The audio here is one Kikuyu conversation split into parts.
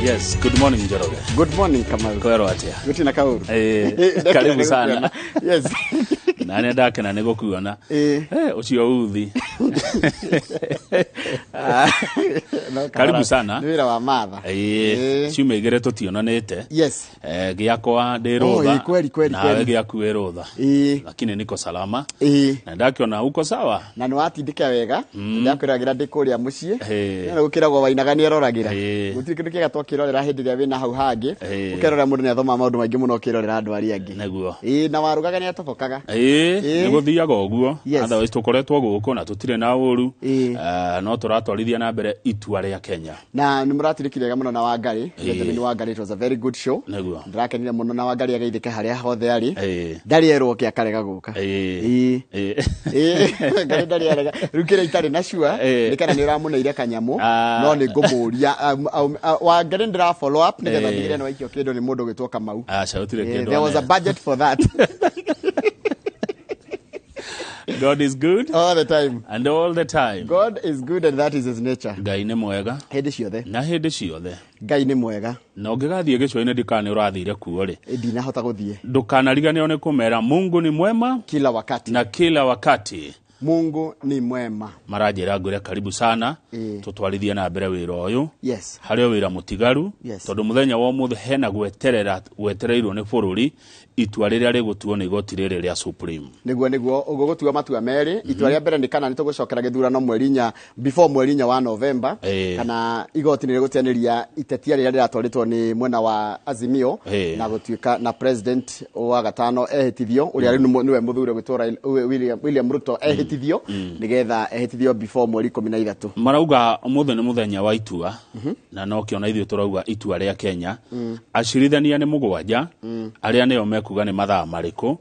Yes, good morning Njoroge. Good morning, Kamau. Kwero atia? Gutina kauru. Eh, karibu sana. Yes. Na nĩ ndakena nĩ gũkuona. Eh, ũcio uthi. No, Karibu sana. Nĩ wĩra wa matha. Eh, ciumia igĩrĩ tũtionanĩte. Yes. Eh, gĩakwa ndĩ Oh, rũtha. ĩ, kweli, kweli, Nawe kweli. gĩaku wĩ rũtha. Lakini niko salama. Na ndakĩona uko sawa. Na nĩ watindĩka wega. Ndakwĩragĩra ndĩ kũrĩa mũciĩ. Eh. Na gũkĩragwo wainaga nĩ eroragĩra. Eh. Gũtirĩ kĩndũ kĩega twakĩrorera hĩndĩ ĩrĩa wĩna hau hangĩ. Eh. Ũkerora mũndũ nĩ athomaga maũndũ maingĩ mũno ũkĩrorera andũ arĩa angĩ. Nĩguo. Ĩĩ, na warugaga nĩ atobokaga. Ĩĩ, Ĩĩ. nĩ gũthiaga ũguo. Yes. Otherwise tũkoretwo gũkũ na tũtirĩ na ũru. Ĩĩ. Eh, no tũratwarithia na mbere itua rĩa Kenya. Na nĩ mũratirĩkire wega mũno na Wangari. Ĩĩ. Benjamin Wangari, it was a very good show. Nĩguo. Ndĩrakenire mũno na Wangari ageithĩke harĩa hothe arĩ. Ĩĩ. Ndarĩ erwo ke akarega gũka. Ĩĩ. Ĩĩ. Ĩĩ. Ĩĩ, Ngarĩ ndarĩ arega. Rĩu kĩrĩa itarĩ na sure Ĩĩ. nĩ kana nĩ ũramũneire kanyamũ Ah. no nĩ ngũmũria Wangari ndĩra follow up nĩgetha Ĩĩ. ndigĩre nĩ waikio kĩndũ nĩ mũndũ ũgwĩtwo Kamau. Aca gũtirĩ Ĩĩ, kĩndũ there was a one. budget for that. God is good All the time. and all the time. God is good and that is his nature. Ngai nĩ mwega Hĩndĩ ciothe na hĩndĩ ciothe. Ngai nĩ mwega. Na ũngĩgathiĩ gĩcũa-inĩ ndikana nĩ ũrathire kuo rĩ, Ĩ, ndinahota gũthiĩ ndũkanariganĩrwo nĩ kũmera Mungu ni mwema kila wakati. na kila wakati. Mungu ni mwema. Maranjĩra ngwĩre karibu sana. Ĩĩ. Tũtwarithie na mbere wĩra ũyũ. Yes. Harĩ o wĩra mũtigaru. Yes. Tondũ mũthenya wa ũmũthĩ hena gweterera gwetereirwo nĩ bũrũri itua rĩrĩa rĩgũtuo nĩ igoti rĩrĩ rĩa Supreme. Nĩguo ũguo gũtua matua merĩ. Itua rĩa mbere nĩ kana nĩ tũgũcokera gĩthurano mweri inya before mweri inya wa November. Ĩĩ. Kana igoti nĩ rĩgũteanĩria itetia rĩrĩa rĩratwarĩtwo nĩ mwena wa Azimio. Ĩĩ. Na gũtuĩka na president wa gatano ehĩtithio ũrĩa rĩu nĩwe mũthure gwĩtwo William Ruto ehĩtithio nĩgetha ehĩtithio before mweri 13. Marauga ũmũthĩ nĩ mũthenya wa itua na no kĩona ithuĩ tũrauga itua rĩa Kenya. Acirithania nĩ mũgwanja arĩa nĩo mekuga nĩ mathaa marĩkũ.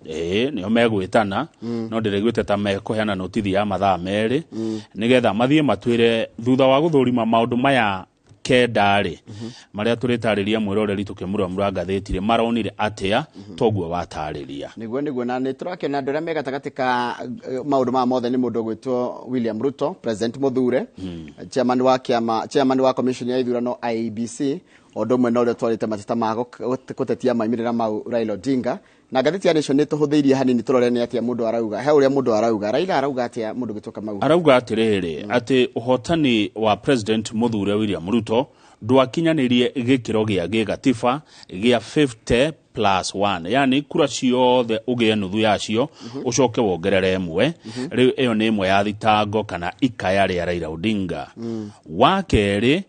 Ĩĩ, nĩo megwĩtana no ndĩraiguĩte ta mekũheana notithi ya mathaa merĩ nĩgetha mathiĩ matwĩre thutha wa gũthũrima maũndũ maya kenda rĩ marĩa tũrĩtarĩria mwĩroreri tũkĩmũramũra ngathĩti rĩ maronire atĩa toguo watarĩria. Nĩguo na nĩ tũrakĩona andũ arĩa me gatagatĩ ka maũndũ maya mothe nĩ mũndũ ũgwĩtwo William Ruto, president mũthure, chairman wa kĩama, chairman wa commission ya ithurano IEBC, o ũndũ ũmwe na ũrĩa ũtwarĩte mateta ma gũtetia maumĩrĩra mau Raila Odinga. Na ngathĩti ya Nation nĩ tũhũthĩirie hanini tũrore nĩ atĩa mũndũ arauga. He ũrĩa mũndũ arauga. Raila arauga atĩa mũndũ ũgwĩtwo Kamau? Arauga atĩrĩrĩ atĩ ũhotani wa president mũthure William Ruto ndwakinyanĩrie gĩkĩro gĩa gĩgatiba gĩa 50 plus 1, yani kura ciothe ũgĩe nuthu yacio ũcoke wongerere ĩmwe. Rĩu ĩyo nĩ ĩmwe ya thitango kana ikaya rĩa Raila Odinga. Wa kerĩ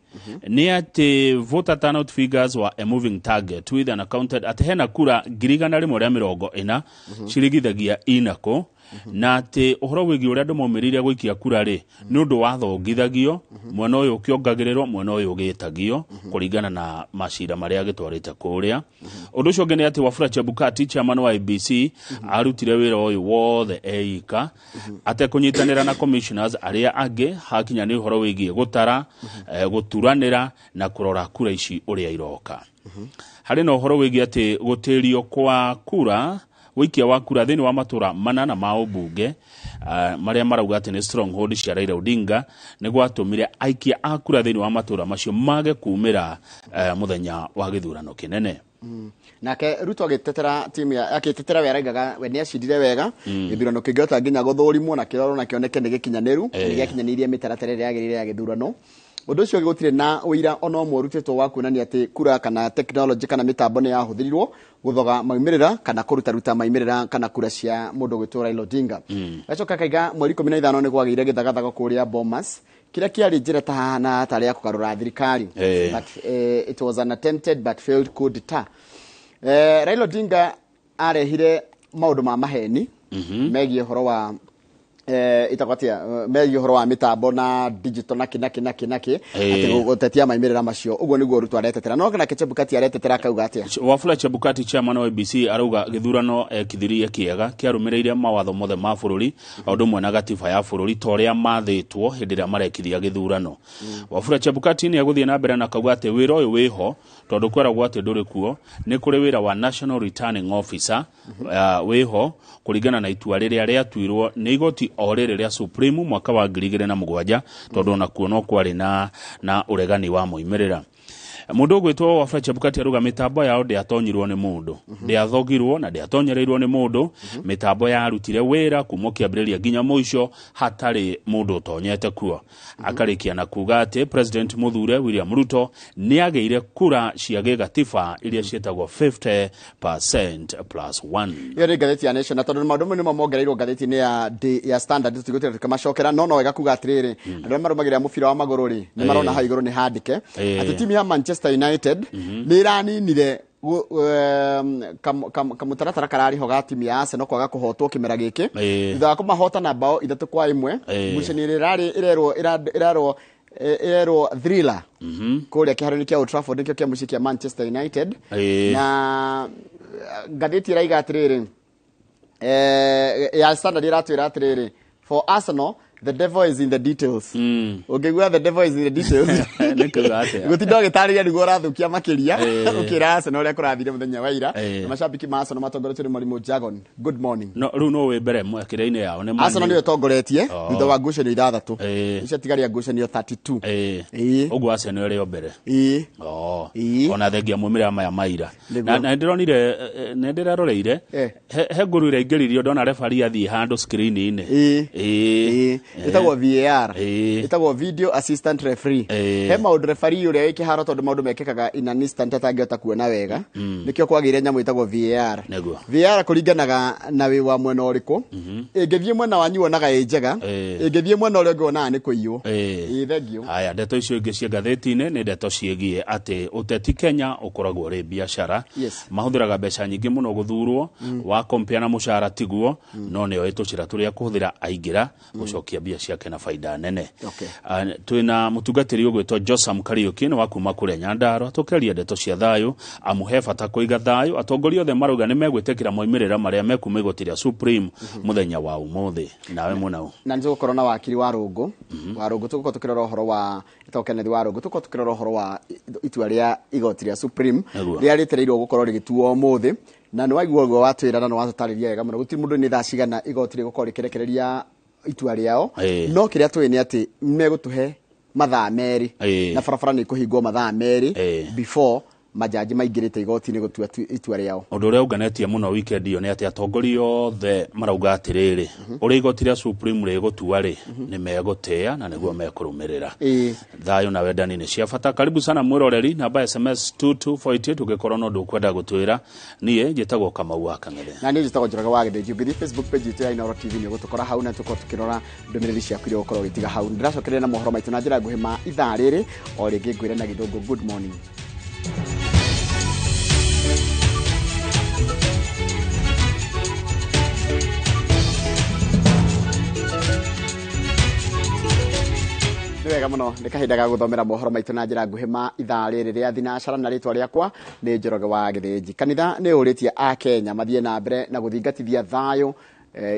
nĩ atĩ voter turnout figures were a moving target with an accounted atĩ hena kura 140,000 cirigithagia inako na atĩ ũhoro wĩgiĩ ũrĩa andũ maumĩrĩire gũikia kura rĩ nĩ ũndũ wathongithagio mwena ũyũ ũkĩongagĩrĩrwo mwena ũyũ ũgĩtagio kũringana na macira marĩa agĩtwarĩte kũrĩa. Ũndũ ũcio ũngĩ nĩ atĩ Wafula Chebukati chairman wa IEBC arutire wĩra ũyũ wothe eika atekũnyitanĩra na commissioners arĩa angĩ hakinya nĩ ũhoro wĩgiĩ gũtara, gũturanĩra na kũrora kura ici ũrĩa iroka. Harĩ na ũhoro wĩgiĩ atĩ gũtĩrio kwa kura wĩikia wa kura thĩinĩ wa matũra manana ma ũmbunge marĩa marauga atĩ nĩ stronghold cia Raila Odinga nĩ gwatũmire aikia a kura thĩinĩ wa matũra macio mage kumĩra mũthenya wa gĩthurano kĩnene. Nake Ruto agĩtetera timu ya agĩtetera we araugaga we nĩ acindire wega gĩthurano kĩngĩhota nginya gũthũrimwo na kĩrorwo na kĩoneke nĩ gĩkinyanĩru nĩ gĩakinyanĩirie mĩtaratara ĩrĩa yagĩrĩire ya gĩthurano. Ũndũ ũcio gũtirĩ na ũira ona ũmwe ũrutĩtwo wa kuonania atĩ kura kana technology kana mĩtambo nĩ yahũthĩrirwo gũthoga maumĩrĩra kana kũrutaruta maumĩrĩra kana kura cia mũndũ ũgwĩtwo Raila Odinga. Gacoka kaiga mweri 15 nĩ kwagĩire gĩthagathago kũrĩa Bomas kĩrĩa kĩarĩ njĩra ta na tarĩ ya kũgarũra thirikari. But it was an attempted but failed coup d'etat. Raila Odinga arehire maũndũ ma maheni megiĩ ũhoro wa ĩtagwo atĩa, megiĩ ũhoro wa mĩtambo na digital na kĩ na kĩ na kĩ na kĩ atĩ gũtetia maumĩrĩra macio. Ũguo nĩguo Ruto aretetera. No nake Chebukati aretetera akauga atĩa? Wafula Chebukati chairman wa IEBC arauga gĩthurano ekithirie kĩega kĩarũmĩrĩire mawatho mothe ma bũrũri o ũndũ ũmwe na gatiba ya bũrũri ta ũrĩa mathĩtwo hĩndĩ ĩrĩa marekithia gĩthurano. Wafula Chebukati nĩ egũthiĩ na mbere na akauga atĩ wĩra ũyũ wĩho tondũ kweragwo atĩ ndũrĩ kuo nĩ kũrĩ wĩra wa National Returning Officer wĩho kũringana na itua rĩrĩa rĩatuirwo nĩ igoti o rĩrĩ rĩa Supreme mwaka wa 2007 tondũ onakuo no kwarĩ na ũregani wa moimĩrĩra. Mũndũ ũgwĩtwo Wafula Chebukati aruga mĩtambo yao ndĩatonyirwo nĩ mũndũ, ndĩathogirwo na ndĩatonyereirwo nĩ mũndũ. Mĩtambo yarutire wĩra kuma kĩambĩrĩria nginya mũico hatarĩ mũndũ ũtonyete kuo. Akarĩkia na kuga atĩ President mũthure William Ruto nĩagĩire kura cia gĩgatiba iria ciĩtagwo 50% plus 1. Ĩyo nĩ ngathĩti ya Nation, na tondũ maũndũ mamwe nĩmo mongereirwo ngathĩti-inĩ ya Standard, tũtigũtira tũkĩmacokera, no wega kuga atĩrĩrĩ, andũ arĩa marũmagĩrĩra mũbira wa magũrũ rĩ, nĩ marona hau igũrũ nĩ handĩke atĩ timu ya Manchester United nĩ ĩraninire kamũtaratara kararĩ ho ga timu ya Arsenal kwaga kũhotwo kĩmera gĩkĩ thutha wa kũmahota na bao 3-1. Ngucanio ĩrĩa ĩrarĩ ĩrerwo thriller kũrĩa kĩharo-inĩ kĩa Old Trafford, nĩkĩo kĩa mũciĩ kĩa Manchester United. Na ngathĩti ĩraiga atĩrĩrĩ, ya Standard ĩratwĩra atĩrĩrĩ, for Arsenal the devil is in the details. Ũngĩigua the devil is in the details, Nĩ kuga atĩa? Gũtinda ũgĩtarĩria nĩguo ũrathũkia makĩria ũkĩra Arsenal ũrĩa kũrathire mũthenya wa ira. Na macambĩki ma Arsenal matongoretio nĩ mwarimũ Jagon. Good morning. No rĩu no wĩ mbere mwakĩre-inĩ yao nĩ Arsenal nĩyo ĩtongoretie thutha wa ngucanio 6. Icio tigaria ngucanio 32. Ũguo Arsenal ĩrĩ o mbere. Ona thengia maumĩrĩra maya maira. Na ndĩronire, nĩ ndĩraroreire he nguru ĩraingĩririo, ndona referee athiĩ handũ screen-inĩ. Ĩtagwo VAR. Ĩtagwo video assistant referee. He maũndũ referee ũrĩa wĩ kĩharo, tondũ maũndũ mekĩkaga in an instant atangĩhota kuona wega, nĩkĩo kwagĩire nyamũ ĩtagwo VAR. VAR kũringanaga na wĩ wa mwena ũrĩkũ. Ĩngĩthiĩ mwena wanyu wonaga ĩ njega, ĩngĩthiĩ mwena ũrĩa ũngĩ wonaga nĩ kũiywo. Thengiũ. Haya, ndeto icio ingĩ cia ngathĩti-inĩ nĩ ndeto ciĩgiĩ atĩ ũteti Kenya ũkoragwo ũrĩ biacara. Mahũthĩraga mbeca nyingĩ mũno gũthurwo, wa compare na mũcara tiguo, no nĩoĩ tũcĩra tũrĩa kũhũthĩra aingĩra gũcokia mbia ciake na faida nene. Twĩna mũtungatĩri ũgwĩtwo Josam Kariuki, nĩ wa kuma kũrĩa Nyandarua, tũkĩaria ndeto cia thayũ, amu he bata kũiga thayũ. Atongoria othe marauga nĩ megwĩtĩkĩra moimĩrĩra marĩa mekuma igoti rĩa Supreme mũthenya wa ũmũthĩ. Nawe mũnau. Na nĩ tũgũkorwo na wakiri wa Rũngũ. Wa Rũngũ tũgũkorwo tũkĩrora ũhoro wa ĩtagwo Kenneth wa Rũngũ, tũgũkorwo tũkĩrora ũhoro wa itua rĩa igoti rĩa Supreme rĩrĩa rĩetereirwo gũkorwo rĩgĩtuo ũmũthĩ. Na nĩ waigua ũguo watwĩra na nĩ watũtarĩria wega mũno, gũtirĩ mũndũ nĩ thaa cigana igoti rĩgũkorwo rĩkĩrekereria itua rĩao. No kĩrĩa tũĩ nĩ atĩ megũtũhe mathaa 2 na barabara nĩ ikũhingwo mathaa 2 before majaji maingĩrĩte igoti-inĩ gũtua itua rĩao. Ũndũ ũrĩa ũnganetie mũno weekend ĩyo nĩ atĩ atongoria othe marauga atĩrĩrĩ, ũrĩa igoti rĩa Supreme rĩgũtua rĩ, nĩ megũtĩĩa na nĩguo mekũrũmĩrĩra. Thayũ na wendani nĩ cia bata. Karibu sana mwĩroreri, namba SMS 22488 ũngĩkorwo no ndũkwenda gũtwĩra. Niĩ njĩtagwo Kamau wa Kang'ethe. Na niĩ njĩtagwo Njoroge wa Gĩthĩnji. Ũngĩthiĩ Facebook page itũ ya Inooro TV nĩ ũgũtũkora hau, na tũkorwo tũkĩrora ndũmĩrĩri ciaku iria ũgũkorwo ũgĩtiga hau. Ndĩracokereria na mohoro maitũ na njĩra nguhĩ ma ithaa rĩrĩ, o rĩngĩ ngwĩre na Gĩthũngũ good morning. Nĩ wega mũno, nĩ kahinda ga gũthomera mohoro maitũ na njĩra nguhĩ ma ithaa rĩrĩ rĩa thinacara, na rĩtwa rĩakwa nĩ Njoroge wa Gĩthĩnji. Kanitha nĩ ũrĩtie a Kenya mathiĩ na mbere na gũthingatithia thayũ.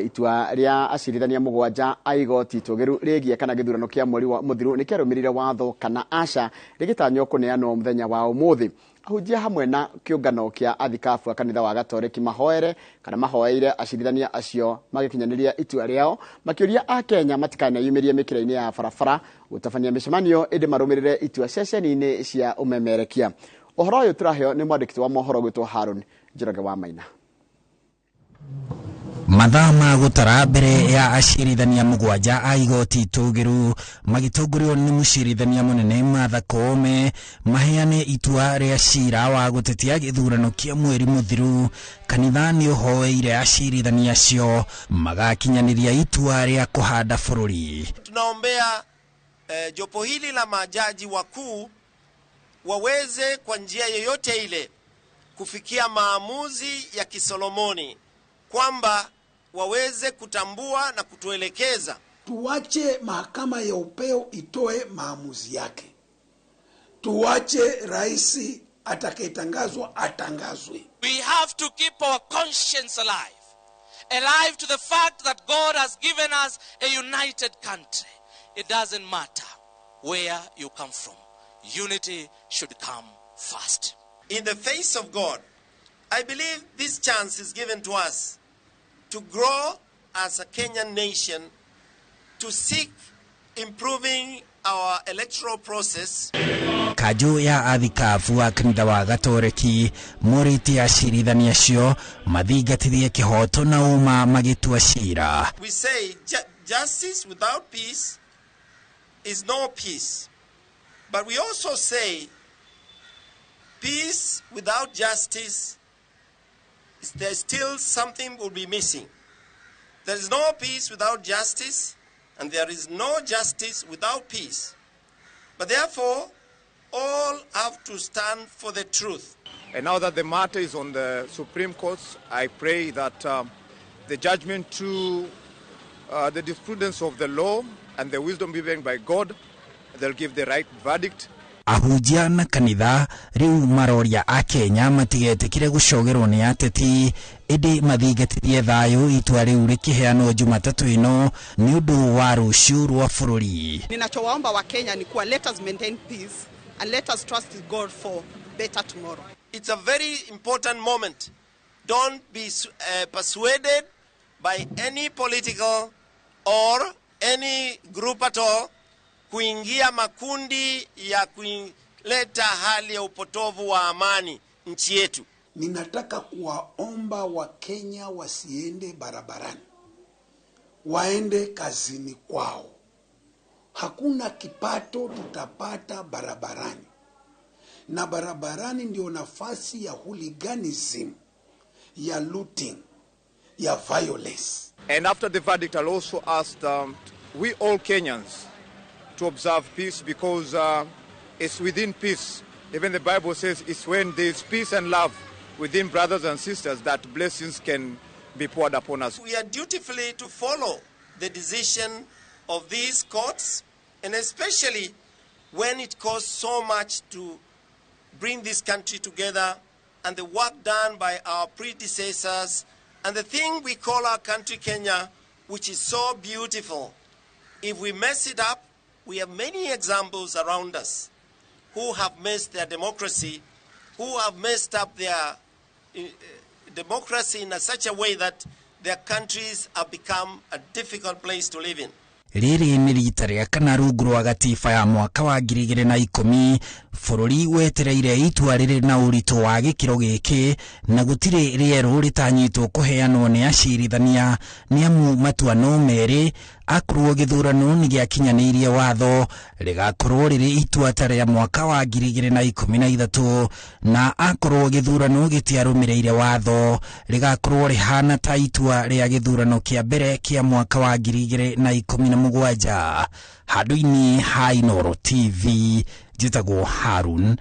Itua rĩa acirithania 7 a igoti itũgĩru rĩgiĩ kana gĩthurano kĩa mweri wa mũthiru nĩ kĩarũmĩrĩire watho kana aca, rĩgĩtanywo kũneanwo mũthenya wa ũmũthĩ. Ahunjia hamwe na kĩũngano kĩa athikabu a kanitha wa Gatoreki mahoere kana mahoeire acirithania acio magĩkinyanĩria itua rĩao, makĩũria a Kenya matikaneyumĩrie mĩkĩra-inĩ ya barabara gũtabania mĩcemanio, ĩndĩ marũmĩrĩre itua ceceni-inĩ cia ũmemerekia. Ũhoro ũyũ tũraheo nĩ mwandĩki wa mohoro gwĩtwo Haron Njoroge wa Maina. Mathaa ma gũtara mbere ya acirithania 7 a igoti itũgĩru magĩtongorio nĩ mũcirithania mũnene Martha Koome maheane itua rĩa cira wa gũtetia gĩthurano kĩa mweri mũthiru, kanitha nĩ ũhoeire acirithania acio magakinyanĩria itua rĩa kũhanda bũrũri. Tunaombea jopo hili la majaji wakuu waweze kwa njia yoyote ile kufikia maamuzi ya kisolomoni, kwamba waweze kutambua na kutuelekeza. Tuache mahakama ya upeo itoe maamuzi yake. Tuache rais atakayetangazwa atangazwe. We have to keep our conscience alive. Alive to the fact that God has given us a united country. It doesn't matter where you come from. Unity should come first. In the face of God, I believe this chance is given to us to grow as a Kenyan nation, to seek improving our electoral process. Kanjũ ya athikabu a kanitha wa Gatoreki morĩtie acirithania acio mathingatithie kĩhoto na ũma magĩtua cira. We say justice without peace is no peace. But we also say peace without justice, there's still something will be missing. There is no peace without justice, and there is no justice without peace. But therefore, all have to stand for the truth. And now that the matter is on the Supreme Court, I pray that the judgment to the jurisprudence of the law and the wisdom given by God, they'll give the right verdict. Ahunjia na kanitha riu maroria a Kenya matigetĩkĩre gũcogerwo nĩ ateti ĩndĩ mathingatithie thayũ itua rĩu rĩkĩheanwo Jumatatũ ĩno nĩ ũndũ wa rũciũ rwa bũrũri. Ninachowaomba wa Kenya ni kuwa let us maintain peace and let us trust God for better tomorrow. It's a very important moment. Don't be persuaded by any political or any group at all kuingia makundi ya kuleta hali ya upotovu wa amani nchi yetu. Ninataka kuwaomba Wakenya wasiende barabarani, waende kazini kwao. Hakuna kipato tutapata barabarani, na barabarani ndio nafasi ya hooliganism, ya looting, ya violence. And after the verdict, I'll also ask we all Kenyans to observe peace, because it's within peace. Even the Bible says it's when there's peace and love within brothers and sisters that blessings can be poured upon us. We are dutifully to follow the decision of these courts, and especially when it costs so much to bring this country together and the work done by our predecessors and the thing we call our country Kenya, which is so beautiful. If we mess it up, we have many examples around us who have messed their democracy, who have messed up their democracy in such a way that their countries have become a difficult place to live in. Rĩrĩ nĩ rita rĩa kana rungu rwa gatiba ya mwaka wa 2010 bũrũri wetereire itua rĩrĩ na ũritũ wa gĩkĩro gĩkĩ na gũtirĩ rĩerũ rĩtanyĩtwo kũheanwo nĩ acirithania nĩ amu matua no merĩ akorwo gĩthurano nĩ gĩakinyanĩirie watho rĩgakorwo rĩrĩ itua ta rĩa mwaka wa 2013 na akorwo gĩthurano gĩtiarũmĩrĩire watho rĩgakorwo rĩhana ta itua rĩa gĩthurano kĩa mbere kĩa mwaka wa 2017. Handũ-inĩ ha Inooro TV njĩtagwo Harun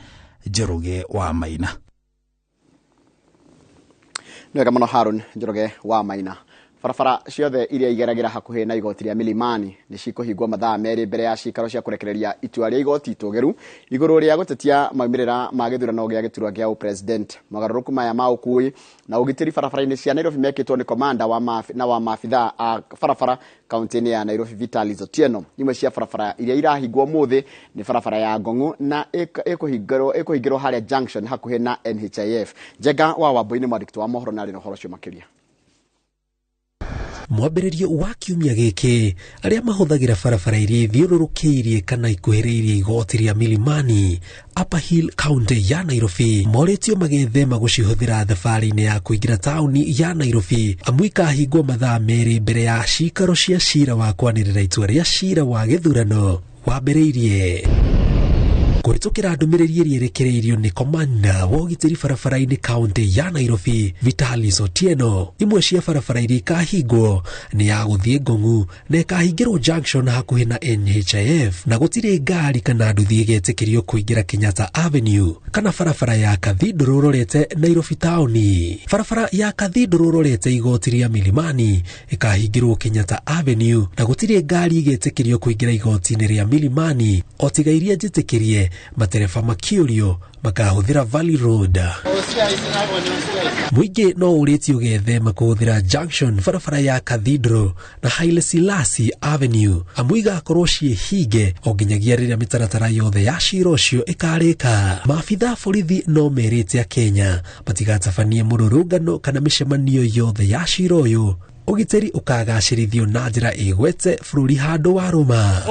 Njoroge wa Maina. Nĩ wega mũno Harun Njoroge wa Maina. Barabara ciothe iria igeragĩra hakuhĩ na igoti rĩa Milimani nĩ cikũhingwo mathaa merĩ mbere ya cikaro cia kũrekereria itua rĩa igoti itũgĩru igũrũ rĩa gũtetia maumĩrĩra ma gĩthurano gĩa gĩturwa gĩa ũpresident. Mogarũrũku maya ma ũkui na ũgitĩri barabara-inĩ cia Nairobi mekĩtwo nĩ komanda wa maabithaa a barabara kaunti-inĩ ya Nairobi Vitalis Otieno. Imwe cia barabara iria irahingwo ũmũthĩ nĩ barabara ya Ngong'u na ĩkũhingĩrwo harĩa junction hakuhĩ na NHIF. Njenga wa Wambui nĩ mwandĩki wa mohoro na arĩ na ũhoro ũcio makĩria. Mwambĩrĩrio wa kiumia gĩkĩ arĩa mahũthagĩra barabara iria ithiũrũrũkĩirie kana ikuhĩrĩirie igoti rĩa Milimani Upper Hill County ya Nairobi morĩtio magethema gũcihũthĩra thabarĩ-inĩ ya kũingĩra taũni ya Nairobi amu ikahingwo mathaa merĩ mbere ya cikaro cia cira wa kwanĩrĩra itua rĩa cira wa gĩthurano wambĩrĩirie. Kũhĩtũkĩra ndũmĩrĩri ĩrĩa ĩrekereirio nĩ komanda wa ũgitĩri barabara-inĩ kaunti ya Nairobi Vitalis Otieno, imwe cia barabara iria ikahingwo nĩ ya gũthiĩ Ngong'u na ĩkahingĩrwo junction hakuhĩ na NHIF, na gũtirĩ ngari kana nduthi ĩgetĩkĩrio kũingĩra Kenyatta Avenue kana barabara ya Cathedral ũrorete Nairobi taũni. Barabara ya Cathedral ũrorete igoti rĩa Milimani ĩkahingĩrwo Kenyatta Avenue na gũtirĩ ngari ĩgetĩkĩrio kũingĩra igoti-inĩ rĩa Milimani o tiga iria njĩtĩkĩrie matereba makĩũrio makahũthĩra Valley Road. Mũingĩ no ũrĩtio ũgethema kũhũthĩra junction barabara ya Cathedral na Haile Selassie Avenue amu igakorwo ciĩ hinge o nginyagia rĩrĩa mĩtaratara yothe ya cira ũcio ĩkarĩka. Maabitha borithi no merĩte Akenya matigatabanie mũrũrũngano kana mĩcemanio yothe ya cira ũyũ Ũgitĩri ũkagacĩrithio na njĩra ĩgwete bũrũri handũ wa rũma.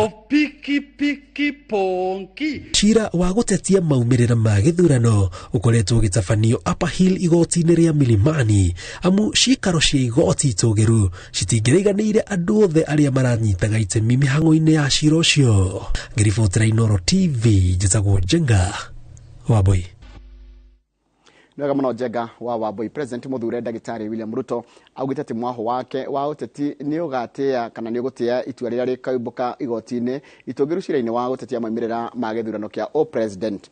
Cira wa gũtetia maumĩrĩra ma gĩthurano ũkoretwo ũgĩtabanio Upper Hill igoti-inĩ rĩa Milimani, amu ciikaro cia igoti itũgĩru citingĩraiganĩire andũ othe arĩa maranyitaga itemi mĩhang'o-inĩ ya cira ũcio. Ngĩribotera Inooro TV, njĩtagwo Njenga Wambui. Nĩ wega mũno Njenga wa Wambui. President mũthure ndagĩtarĩ William Ruto augĩte atĩ mwahũ wake wa ũteti nĩ ũgatĩa kana nĩ ũgũtĩa itua rĩrĩa rĩkaumbũka igoti-inĩ itũngĩru cira-inĩ wa gũtetia maumĩrĩra ma gĩthurano kĩa o president.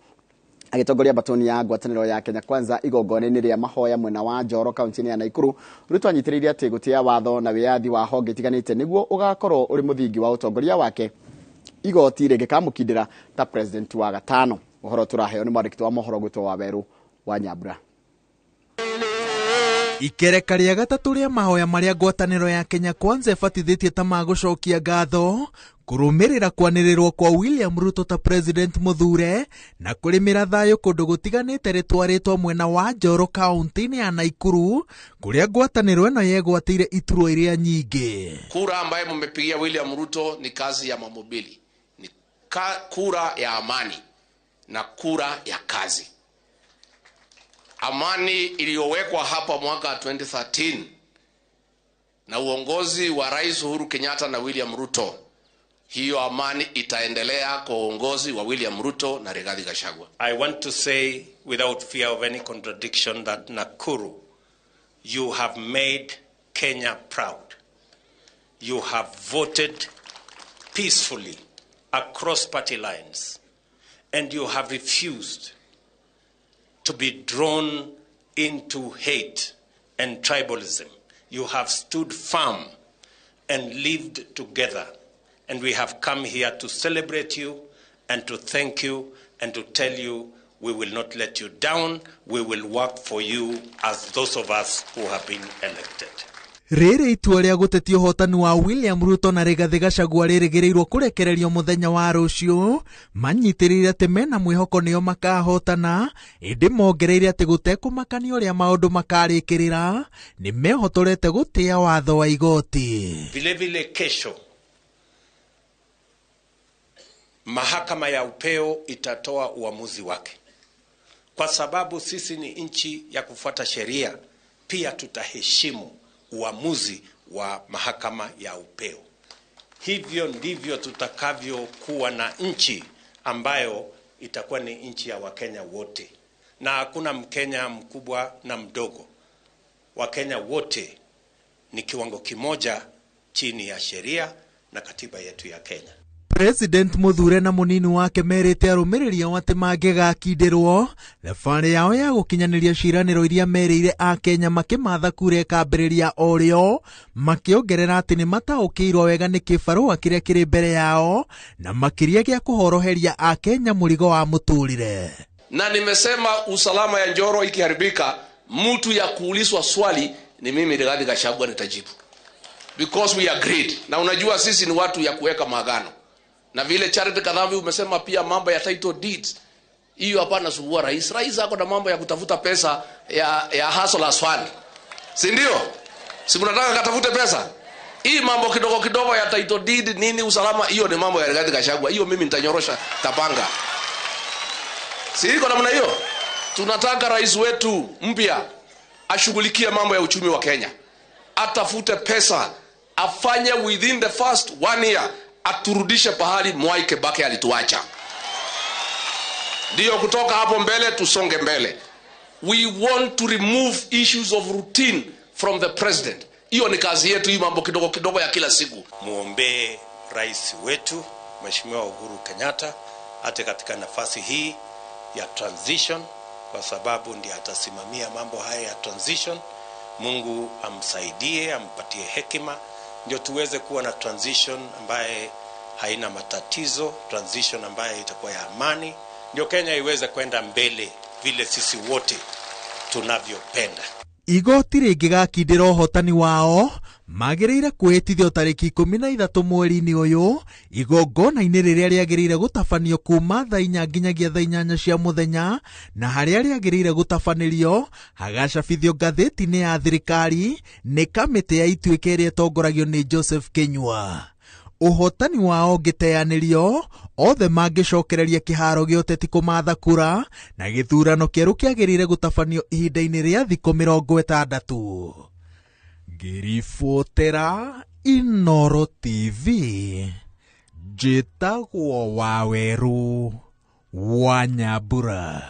Agĩtongoria batoni ya ngwatanĩro ya Kenya Kwanza igongona-inĩ rĩa mahoya mwena wa Njoro kaunti-inĩ ya Nakuru, Ruto anyitĩrĩire atĩ gũtĩa watho na wĩyathi wa honge itiganĩte nĩguo ũgakorwo ũrĩ mũthingi wa ũtongoria wake igoti rĩngĩkamũkindĩra ta president wa gatano. Ũhoro tũraheo nĩ mwandĩki wa mohoro gwĩtwo Wawerũ wa Nyambura. Ikereka rĩa gatatũ rĩa mahoya marĩa ngwatanĩro ya Kenya Kwanza ĩbatithĩtie ta magũcokia ngatho kũrũmĩrĩra kwanĩrĩrwo kwa William Ruto ta president mũthure na kũrĩmĩra thayũ kũndũ gũtiganĩte rĩtwarĩtwo mwena wa Njoro kaunti-inĩ ya Nakuru kũrĩa ngwatanĩro ĩno yegwatĩire iturwa iria nyingĩ. Kura ambaye mmepigia William Ruto ni kazi ya mamobili, ni kura ya amani na kura ya kazi. Amani iliyowekwa hapa mwaka 2013 na uongozi wa Rais Uhuru Kenyatta na William Ruto, hiyo amani itaendelea kwa uongozi wa William Ruto na Rigathi Gachagua. I want to say without fear of any contradiction that Nakuru, you have made Kenya proud. You have voted peacefully across party lines and you have refused to be drawn into hate and tribalism. You have stood firm and lived together. And we have come here to celebrate you and to thank you and to tell you we will not let you down. We will work for you as those of us who have been elected. Rĩrĩ itua rĩa gũtetia ũhotani wa William Ruto na Rigathi Gachagua rĩrĩgĩrĩirwo kũrekererio mũthenya wa rũciũ, manyitĩrĩire atĩ mena mwĩhoko nĩo makahotana, ĩndĩ mongereire atĩ gũtekũmakania ũrĩa maũndũ makarĩkĩrĩra nĩ mehotorete gũtĩa watho wa igoti. Vilevile kesho mahakama ya upeo itatoa uamuzi wake, kwa sababu sisi ni nchi ya kufuata sheria, pia tutaheshimu uamuzi wa mahakama ya upeo. Hivyo ndivyo tutakavyokuwa na nchi ambayo itakuwa ni nchi ya Wakenya wote, na hakuna Mkenya mkubwa na mdogo. Wakenya wote ni kiwango kimoja chini ya sheria na katiba yetu ya Kenya. President Muthure na munini wake merĩte arũmĩrĩri ao atĩ mangĩgakindĩrwo thabarĩ yao ya gũkinyanĩria ciĩranĩro iria merĩire akenya makĩmatha kura ĩkambĩrĩria o rĩo, makĩongerera atĩ nĩ mataũkĩirwo wega nĩ kĩbarũa kĩrĩa kĩrĩ mbere yao na makĩria gĩa kũhoroheria akenya mũrigo wa mũtũrĩre. Na nimesema usalama ya Njoro ikiharibika, mtu ya kuulizwa swali ni mimi Rigathi Gachagua nitajibu, because we agreed. Na unajua sisi ni watu ya kuweka maagano. Na vile Charity Kadhambi umesema pia mambo ya title deeds, hiyo hapana sumbua rais. Rais ako na mambo ya kutafuta pesa ya hustlers fund, si ndio? Si mnataka katafute pesa? Hii mambo kidogo kidogo ya title deed nini usalama, hiyo ni mambo ya Rigathi Gachagua. Hiyo mimi nitanyorosha tapanga. Si iko namna hiyo? Tunataka rais wetu mpya ashughulikie mambo ya uchumi wa Kenya, atafute pesa, afanye within the first 1 year, aturudishe pahali Mwai Kibaki alituacha. Ndio kutoka hapo mbele tusonge mbele. We want to remove issues of routine from the president. Hiyo ni kazi yetu, hii mambo kidogo kidogo ya kila siku. Muombe rais wetu Mheshimiwa Uhuru Kenyatta ate katika nafasi hii ya transition, kwa sababu ndiye atasimamia mambo haya ya transition. Mungu amsaidie, ampatie hekima, ndio tuweze kuwa na transition ambaye haina matatizo, transition ambaye itakuwa ya amani, ndio Kenya iweze kwenda mbele vile sisi wote tunavyopenda. Igoti rĩngĩgakindĩra ũhotani wao Magĩrĩire kwĩhĩtithio tarĩki 13 mweri-inĩ ũyũ igongona-inĩ rĩrĩa rĩagĩrĩire gũtabanio kuma thaa 4 nginyagia thaa 8 cia mũthenya, na harĩa rĩagĩrĩire gũtabanĩrio hagacabithio ngathĩti-inĩ ya thirikari nĩ kamĩtĩ ya Ituĩka ĩrĩa ĩtongoragio nĩ Joseph Kinyua. Ũhotani wao ũngĩteanĩrio, othe mangĩcokereria kĩharo gĩa ũteti kũmatha kura, na gĩthurano kĩerũ kĩagĩrĩire gũtabanio ihinda-inĩ rĩa thikũ 60. Ngĩribotera Inoro TV, njĩtagwo Wawerũ wa Nyambura.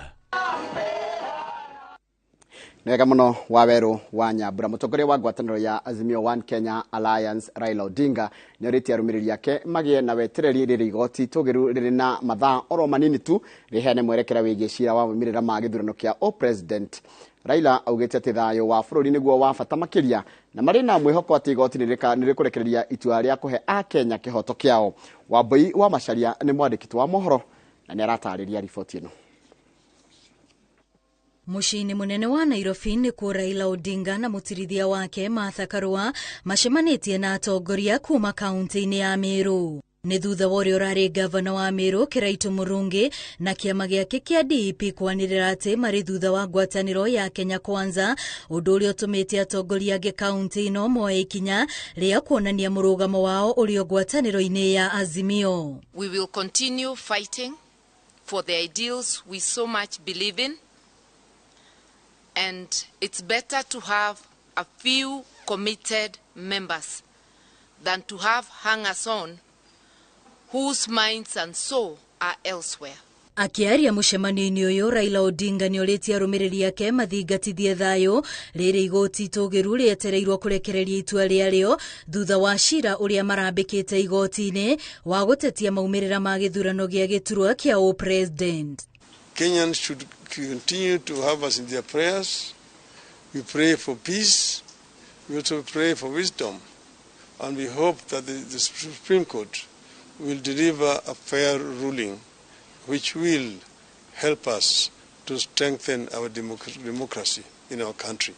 Nĩwega mũno Wawerũ wa Nyambura. Mũtongoria wa ngwatanĩro ya Azimio One Kenya Alliance Raila Odinga nĩorĩtie arũmĩrĩri ake magĩe na wetereri rĩrĩ igoti tũgĩru rĩrĩ na mathaa oro manini tu rĩheane mwerekera wĩgiĩ cira wa maumĩrĩra ma gĩthurano kĩa o-president. Raila augĩte atĩ thayũ wa bũrũri nĩguo wa bata makĩria na marĩ na mwĩhoko atĩ igoti nĩrĩkũrekereria itua rĩa kũhe Akenya kĩhoto kĩao. Wambui wa Macharia nĩ mwandĩki wa mohoro na nĩaratarĩria riboti ĩno. Mũciĩ-inĩ mũnene wa Nairobi nĩkuo Raila Odinga na mũtirithia wake Martha Karua macemanĩtie na atongoria kuma kaunti-inĩ ya Meru. Nĩ thutha wa ũrĩa ũrarĩ gavana wa Meru Kiraitu Murungi na kĩama gĩake kĩa DEP kwanĩrĩra atĩ marĩ thutha wa ngwatanĩro ya Kenya Kwanza, ũndũ ũrĩa ũtũmĩte atongoria angĩ kaunti ĩno moe ikinya rĩa kuonania mũrũgamo wao ũrĩ ngwatanĩro-inĩ ya Azimio. We will continue fighting for the ideals we so much believe in. And it's better to have a few committed members than to have hangers-on whose minds and soul are elsewhere. Akĩaria mũcemanio-inĩ ũyũ, Raila Odinga nĩorĩtie arũmĩrĩri ake mathingatithie thayũ rĩrĩ igoti tũgĩru rĩetereirwo kũrekereria itua rĩarĩo thutha wa cira ũrĩa marambĩkĩte igoti-inĩ wa gũtetia maumĩrĩra ma gĩthurano gĩa gĩturwa kĩa o-president. Kenyans should continue to have us in their prayers. We pray for peace. We also pray for wisdom. And we hope that the Supreme Court will deliver a fair ruling which will help us to strengthen our democracy in our country.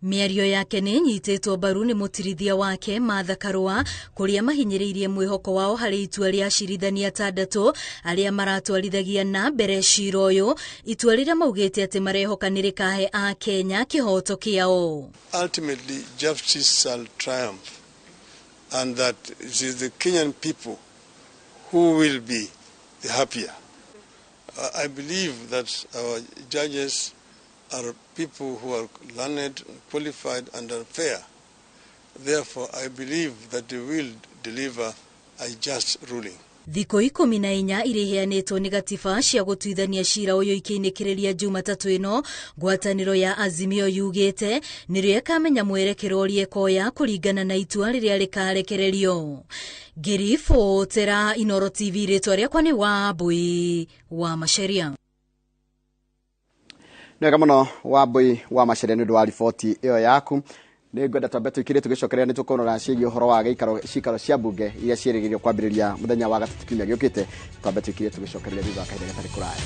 Mĩario yake nĩ ĩnyitĩtwo mbaru nĩ mũtirithia wake Martha Karua kũrĩa mahinyĩrĩirie mwĩhoko wao harĩ itua rĩa acirithania atandatũ arĩa maratwarithagia na mbere cira ũyũ, itua rĩrĩa maugĩte atĩ marehoka nĩ rĩkahe Akenya kĩhoto kĩao. Ultimately, justice shall triumph, and that it is the Kenyan people who will be the happier. I believe that our judges are people who are learned, qualified, and are fair. Therefore, I believe that they will deliver a just ruling. Thikũ 14 iria iheanĩtwo nĩ gatiba cia gũtuithania cira ũyũ ikĩinĩkĩrĩria Jumatatũ ĩno, ngwatanĩro ya Azimio yugĩte nĩrĩo ĩkamenya mwerekero ũrĩa ĩkoya kũringana na itua rĩrĩa rĩkarekererio. Ngĩribotera Inoro TV, rĩtwa rĩakwa nĩ Wambui wa Macharia. Nĩwega mũno Wambui wa Macharia nĩ ũndũ wa riboti ĩyo yaku. Nĩ ngwenda twambe tũikire tũgĩcokereria nĩ tũkũnora ciĩgiĩ ũhoro wa cikaro cia mbunge iria ciĩrĩgĩrĩirwo kwambĩrĩria mũthenya wa gatatũ kiumia gĩũkĩte. Twambe tũikire tũgĩcokereria thutha wa kahinda gatarĩ kũraya.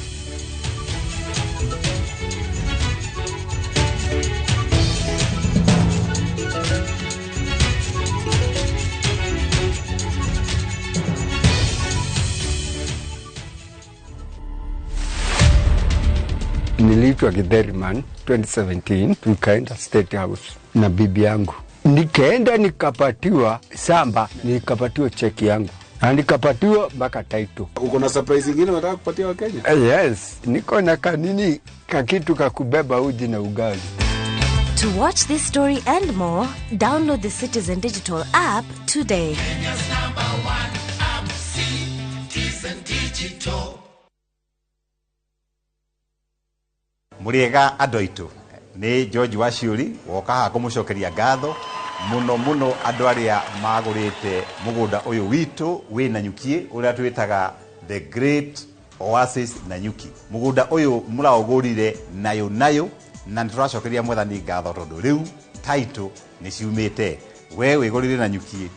Niliitwa Githeriman 2017, tukaenda State House na bibi yangu. Nikaenda nikapatiwa samba, nikapatiwa cheki yangu na nikapatiwa mpaka title. Uko na surprise nyingine unataka kupatia Wakenya? Yes, niko na kanini kakitu kakubeba uji na ugali. To watch this story and more, download the Citizen Digital app today. Kenya's number one app, Citizen Digital. Muriega andũ aitũ nĩ George Waciuri woka haha kũmũcokeria ngatho mũno mũno andũ arĩa magũrĩte mũgũnda ũyũ witũ wĩ Nanyuki ũrĩa twĩtaga The Great Oasis Nanyuki. Mũgũnda ũyũ mũraũgũrire nayo nayo na nĩ tũracokeria Mwathani ngatho tondũ rĩu title nĩ ciumĩte. We wĩgũrire Nanyuki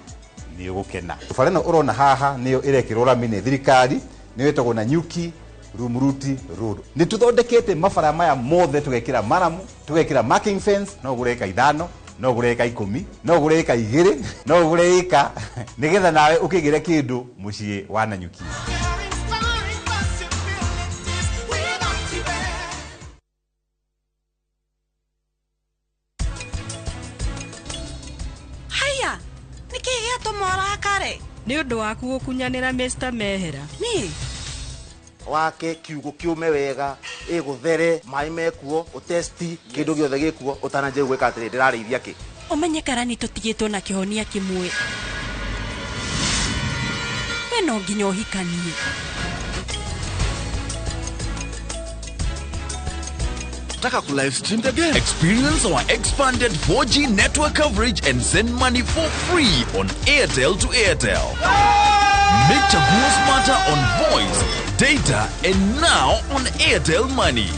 nĩ ũgũkena. Bara ĩno ũrona haha nĩyo ĩrekĩrwo rami nĩ thirikari, nĩyo ĩtagwo Nanyuki Rumuruti Road. Nĩ tũthondekete mabara maya mothe tũgekĩra maramu, tũgekĩra marking fence, no ũgũre eka 5 No ũgũre ĩka 10, no ũgũre ĩka 2, no ũgũre ĩka nĩgetha nawe ũkĩgĩre kĩndũ mũciĩ wa Nanyuki. Haya, nĩkĩĩ gĩatũma ũrakare? Nĩ ũndũ waku gũkunyanĩra Mr. Mehera. Niĩ? Wake kiugo kiume wega, ĩgũthere, maĩ mekuo, ũtesti, kĩndũ gĩothe gĩkuo, ũtananjia gwĩka atĩrĩ, ndĩrarĩithia kĩ. Ũmenye karani tũtigĩtwo na kĩhonia kĩmwe. We no nginya ũhikanie. Taka ku live stream the game. Experience our expanded 4G network coverage and send money for free on Airtel to Airtel. Make Chaguo smarter on voice, data, and now on Airtel Money.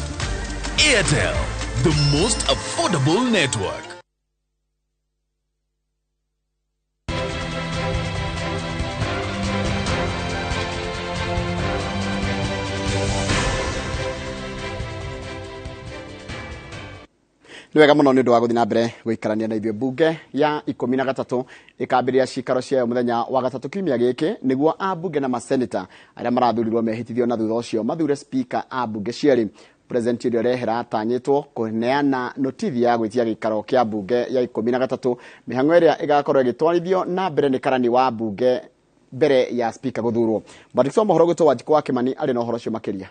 Airtel, the most affordable network. Nĩ wega mũno nĩ ũndũ wa gũthiĩ na mbere gũikarania na ithuĩ. Mbunge ya 13 ĩkambĩrĩria cikaro ciayo mũthenya wa gatatũ kiumia gĩkĩ nĩguo ambunge na maseneta arĩa marathurirwo mehĩtithio na thutha ũcio mathure speaker a mbunge cierĩ. President ũrĩa ũrehera atanyĩtwo kũneana notithi ya gwĩtia gĩikaro kĩa mbunge ya 13, mĩhang'o ĩrĩa ĩgakorwo ĩgĩtwarithio na mbere nĩ karani wa mbunge mbere ya speaker gũthurwo. Mwandĩki wa mohoro gwĩtwo Wanjikũ wa Kĩmani arĩ na ũhoro ũcio makĩria.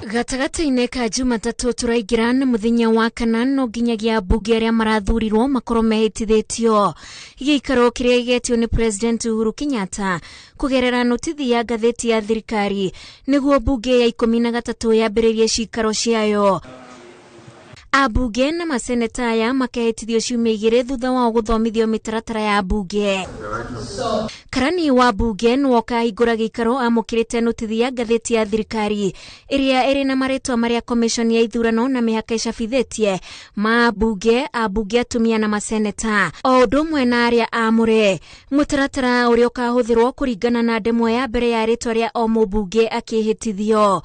Gatagatĩ-inĩ ka Jumatatũ tũraingĩra na mũthenya wa kana no nginyagia ambunge arĩa marathurirwo makorwo mehĩtithĩtio. Gĩikaro kĩrĩa gĩgetio nĩ President Uhuru Kenyatta kũgerera notithi ya ngathĩti ya thirikari nĩguo mbunge ya 13 yambĩrĩrie cikaro ciayo. Ambunge na maseneta aya makehĩtithio ciumia 2 thutha wao gũthomithio mĩtaratara ya mbunge. Karani wa mbunge nĩwe ũkahingũra gĩikaro amũkĩrĩte notithi ya ngathĩti ya thirikari ĩrĩa ĩrĩ na marĩtwa marĩa commission ya ithurano na mĩhaka ĩcabithĩtie ma mbunge, ambunge atumia na maseneta o ũndũ ũmwe na arĩa aamũre. Mũtaratara ũrĩa ũkahũthĩrwo kũringana na ndemwa ya mbere ya rĩtwa rĩa o mũmbunge akĩhĩtithio.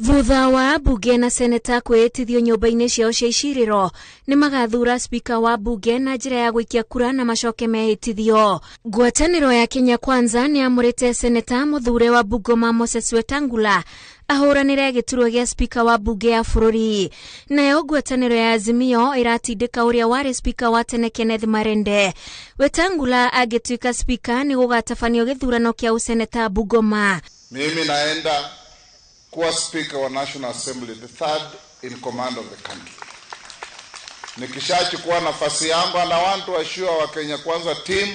Thutha wa mbunge na seneta kwĩhĩtithio nyũmba-inĩ ciao cia icirĩro nĩ magathura speaker wa mbunge na njĩra ya gũikia kura na macoke mehĩtithio. Ngwatanĩro ya Kenya Kwanza nĩ amũrĩte seneta mũthure wa Bungoma Moses Wetangula ahũranĩre gĩturwa gĩa speaker wa mbunge ya bũrũri. Nayo ngwatanĩro ya Azimio ĩratindĩka ũrĩa warĩ speaker wa tene Kenneth Marende. Wetangula angĩtuĩka speaker nĩ gũgatabanio gĩthurano kĩa ũseneta Bungoma. Mimi naenda kuwa speaker wa National Assembly, the third in command of the country. Nikishachukua nafasi yangu, and I want to assure our Kenya Kwanza team,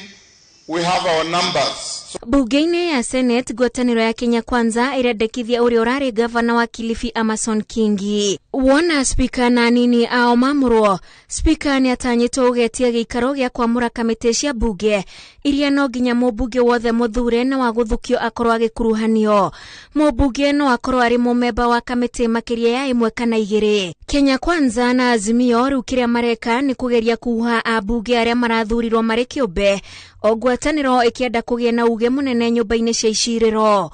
we have our numbers. Bunge-inĩ ya Senate, ngwatanĩro ya Kenya Kwanza ĩrendekithia ũrĩa ũrarĩ gavana wa Kilifi Amason Kingi. Wona speaker na nini ao mamũrwo, speaker nĩ atanyĩtwo gũgetia gĩikaro gĩa kwamũra kamĩtĩ cia mbunge iria no nginya mũmbunge wothe mũthure na wa gũthukio akorwo agĩkuruhanio. Mũmbunge no akorwo arĩ mũmemba wa kamĩtĩ makĩria ya 1 kana 2. Kenya Kwanza na Azimio rĩu kĩrĩa mareka nĩ kũgeria kuha ambunge arĩa marathurirwo marĩ kĩũmbe, o ngwatanĩro ĩkĩenda kũgĩa na uge mũnene nyũmba-inĩ cia icirĩro.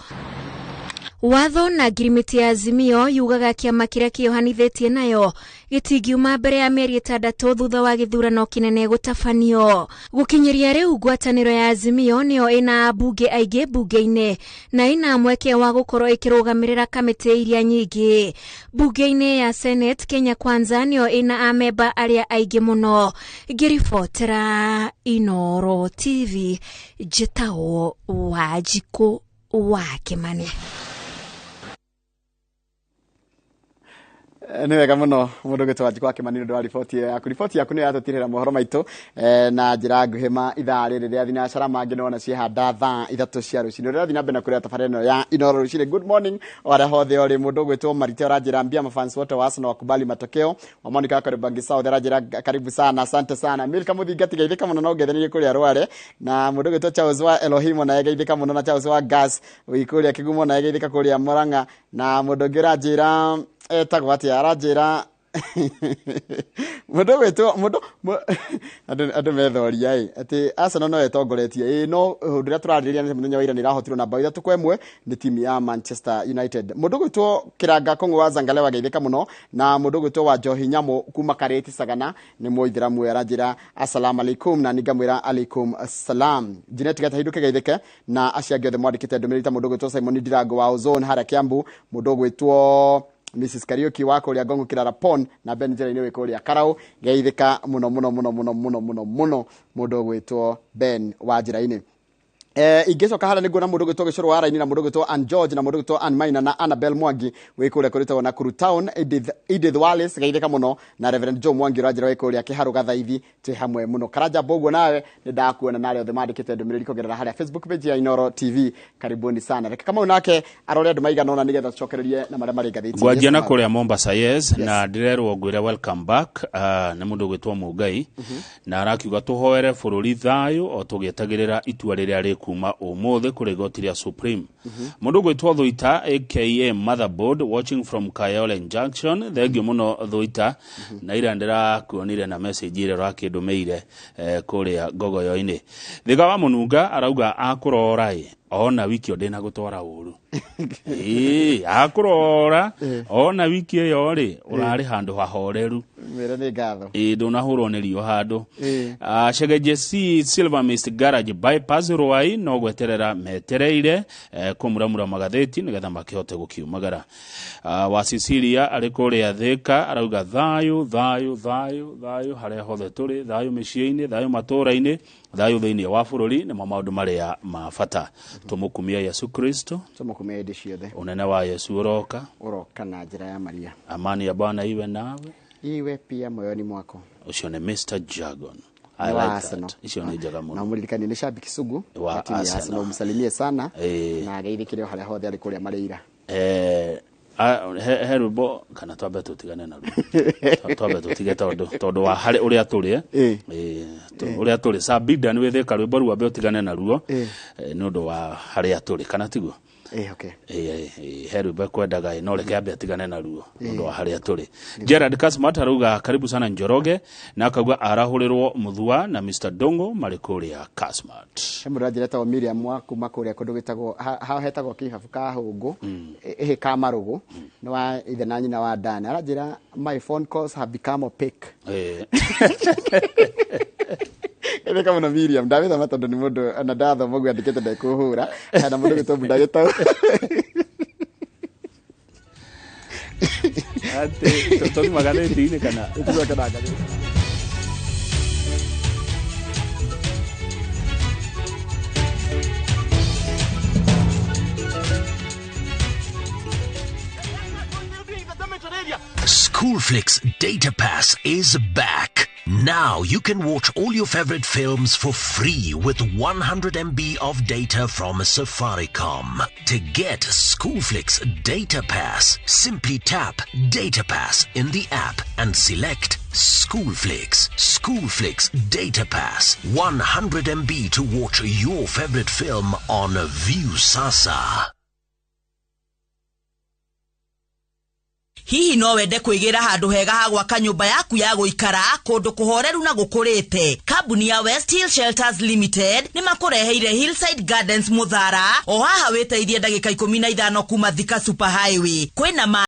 Watho na ngirimiti ya Azimio yugaga kĩama kĩrĩa kĩohanithĩtie nayo gĩtingiuma mbere ya mĩeri 6 thutha wa gĩthurano kĩnene gũtabanio. Gũkinyĩria rĩu ngwatanĩro ya Azimio nĩyo ĩna ambunge aingĩ mbunge-inĩ na ĩna mweke wa gũkorwo ĩkĩrũgamĩrĩra kamĩtĩ iria nyingĩ. Mbunge-inĩ ya Senate, Kenya Kwanza nĩyo ĩna amemba arĩa aingĩ mũno. Ngĩribotera Inoro TV, njĩtagwo Wanjikũ wa Kĩmani. Nĩ wega mũno mũndũ ũgĩtwo Wanjikũ wa Kĩmani nĩ ũndũ wa riboti yaku. Riboti yaku nĩ yatũtirĩra mohoro maitũ na njĩra nguhĩ ma ithaa rĩrĩ rĩa thinacara mangĩ nona ciehanda thaa 3 cia rũcinĩ. Ũrĩa ũrathiĩ na mbere na kũrĩa tabarĩra ĩno ya Inoro rũcinĩ. Good morning o arĩa hothe ũrĩ. Mũndũ ũgwĩtwo Marite ũranjĩra mbia mafans wote wa Arsenal wakubali matokeo. Wa Monica Kariobangi South aranjĩra karibu sana, asante sana. Milka Mũthingati geithĩka mũno na ũngetherie kũrĩa Rware. Na mũndũ ũgwĩtwo Charles wa Elohim na geithĩka mũno, na Charles wa Gas wĩ kũrĩa Kĩgumo na geithĩka kũrĩa Murang'a. Na mũndũ ũngĩ ũranjĩra etagwo atĩa, aranjĩra Mũndũ gwĩtwo mũndũ andũ methoria ĩ atĩ Arsenal no ĩtongoretie ĩ no ũndũ ũrĩa tũrarĩrĩria nĩ mũthenya wa ira nĩ ĩrahotirwo na bao 3-1 nĩ timu ya Manchester United. Mũndũ gwĩtwo Kĩranga Kũng'ũ wa Zangalewa geithĩka mũno na mũndũ gwĩtwo wa Njohi Nyamũ kuma Karĩti Sagana nĩ mũithĩramu aranjĩra assalamu alaikum na ningamwĩra alaikum salam. Janet Gatahindũke geithĩke na acio angĩ othe mwandĩkĩte ndũmĩrĩri ta mũndũ gwĩtwo Simon Ndirango wa Ozone harĩa Kiambu, mũndũ gwĩtwo Mrs Kariuki wa kũrĩa Ngongo Kĩrara Pond na Ben Njera-inĩ wĩ kũrĩa Karau geithĩka mũno mũno mũno mũno mũno mũno mũno mũndũ gwĩtwo Ben wa njĩra-inĩ. Ingĩcoka harĩa nĩguo na mũndũ gwĩtwo Gĩcũrũ wa Raini na mũndũ gwĩtwo Ann George na mũndũ gwĩtwo Ann Maina na Annabel Mwangi wĩ kũrĩa kũrĩtagwo Nakuru Town, Edith Wallace geithĩka mũno na Reverend Joe Mwangi ũranjĩra wĩ kũrĩa Kĩharũ Gathaithi twĩ hamwe mũno. Karanja Mbũguo nawe nĩ ndakuona na arĩa othe mandĩkĩte ndũmĩrĩri kũgerera harĩa Facebook page ya Inooro TV, karibuni sana. Reke Kamau nake arore andũ maigana ũna nĩgetha tũcokererie na marĩa marĩ ngathĩti-inĩ. Ngwanjia na kũrĩa Mombasa, yes, na ndĩrerwo ngwĩre welcome back nĩ mũndũ ũgwĩtwo Mũngai na arakiuga tũhoere bũrũri thayũ o tũgĩetagĩrĩra itua rĩrĩa rĩkuma ũmũthĩ kũrĩ igoti rĩa Supreme. Mũndũ ũgwĩtwo Thuita aka Motherboard watching from Kayole Junction, thengiũ mũno Thuita na ira ndĩrakuonire na message ĩrĩa ũrakĩndũmĩire kũrĩa ngogoyo-inĩ. Thĩga wa Mũnunga arauga akũrora ĩ ona wiki ĩyo ndĩna gũtwara ũru. Ĩĩ akũrora ona wiki ĩyo rĩ ũrarĩ handũ hahoreru. Mwĩre nĩ ngatho. Ĩĩ ndũnahũrwo nĩ riũa handũ. Shegeje C Silver Mist Garage bypass Ruai no gweterera metereire kũmuramura magathĩti nĩgetha makĩhote gũkiumagara. Wa Cecilia arĩ kũrĩa Thĩka arauga thayũ thayũ thayũ thayũ harĩa hothe tũrĩ, thayũ mĩciĩ-inĩ, thayũ matũũra-inĩ, thayũ thĩinĩ wa bũrũri nĩmo maũndũ marĩa ma bata. Tũmũkumia Yesu Kristo, tũmũkumia hĩndĩ ciothe. Ũnene wa Yesu ũroka, ũroka na njĩra ya Maria. Amani ya Bwana iwe nawe, iwe pia moyoni mwako. Ũcio nĩ Mr Jargon. I like that. Icio nĩ njega mũno. Na mũririkanie nĩ shabiki sugu wa timu ya Arsenal, msalimie sana na ageithĩkĩre o harĩa hothe arĩ kũrĩa marĩira. He rwĩmbo kana twambe tũtigane na ruo. Twambe tũtige tondũ wa harĩ ũrĩa tũrĩ ũrĩa tũrĩ Sabida nĩ wĩthĩka rwĩmbo rũu ambe ũtigane na ruo nĩ ũndũ wa harĩa tũrĩ kana tiguo? Okay. He rwĩmbo kwendaga no reke ambe atigane na ruo nĩ ũndũ wa harĩa tũrĩ. Gerard Kasmat arauga karibu sana Njoroge na akauga arahũrĩrwo Muthua na Mr Dongo marĩ kũrĩa Kasmat. He mũndũ anjĩra etagwo Miriam wa kuma kũrĩa kũndũ gwĩtagwo hao hetagwo kĩhabu ka Hũngũ ĩhĩ ka Marũgũ nĩ wa ithe na nyina wa Dan aranjĩra my phone calls have become opaque. Ĩthĩka mũno Miriam ndamĩthoma tondũ nĩ mũndũ ona ndathoma ũguo andĩkĩte ndekũhũra kana mũndũ gwĩtwo Bunda Gĩtau. Atĩ tũgima gathĩti-inĩ kana tũcoke na ngathĩti. Schoolflix Data Pass is back. Now you can watch all your favorite films for free with 100 MB of data from Safaricom. To get Schoolflix Data Pass, simply tap Data Pass in the app and select Schoolflix. Schoolflix Data Pass, 100 MB to watch your favorite film on Viusasa. Hihi no wende kwĩgĩra handũ hega ha gwaka nyũmba yaku ya gũikara kũndũ kũhoreru na gũkũrĩte. Kambuni ya West Hill Shelters Limited nĩ makũreheire Hillside Gardens Mũthara o haha wĩteithie ndagĩka 15 kuma Thika Super Highway. Kwĩna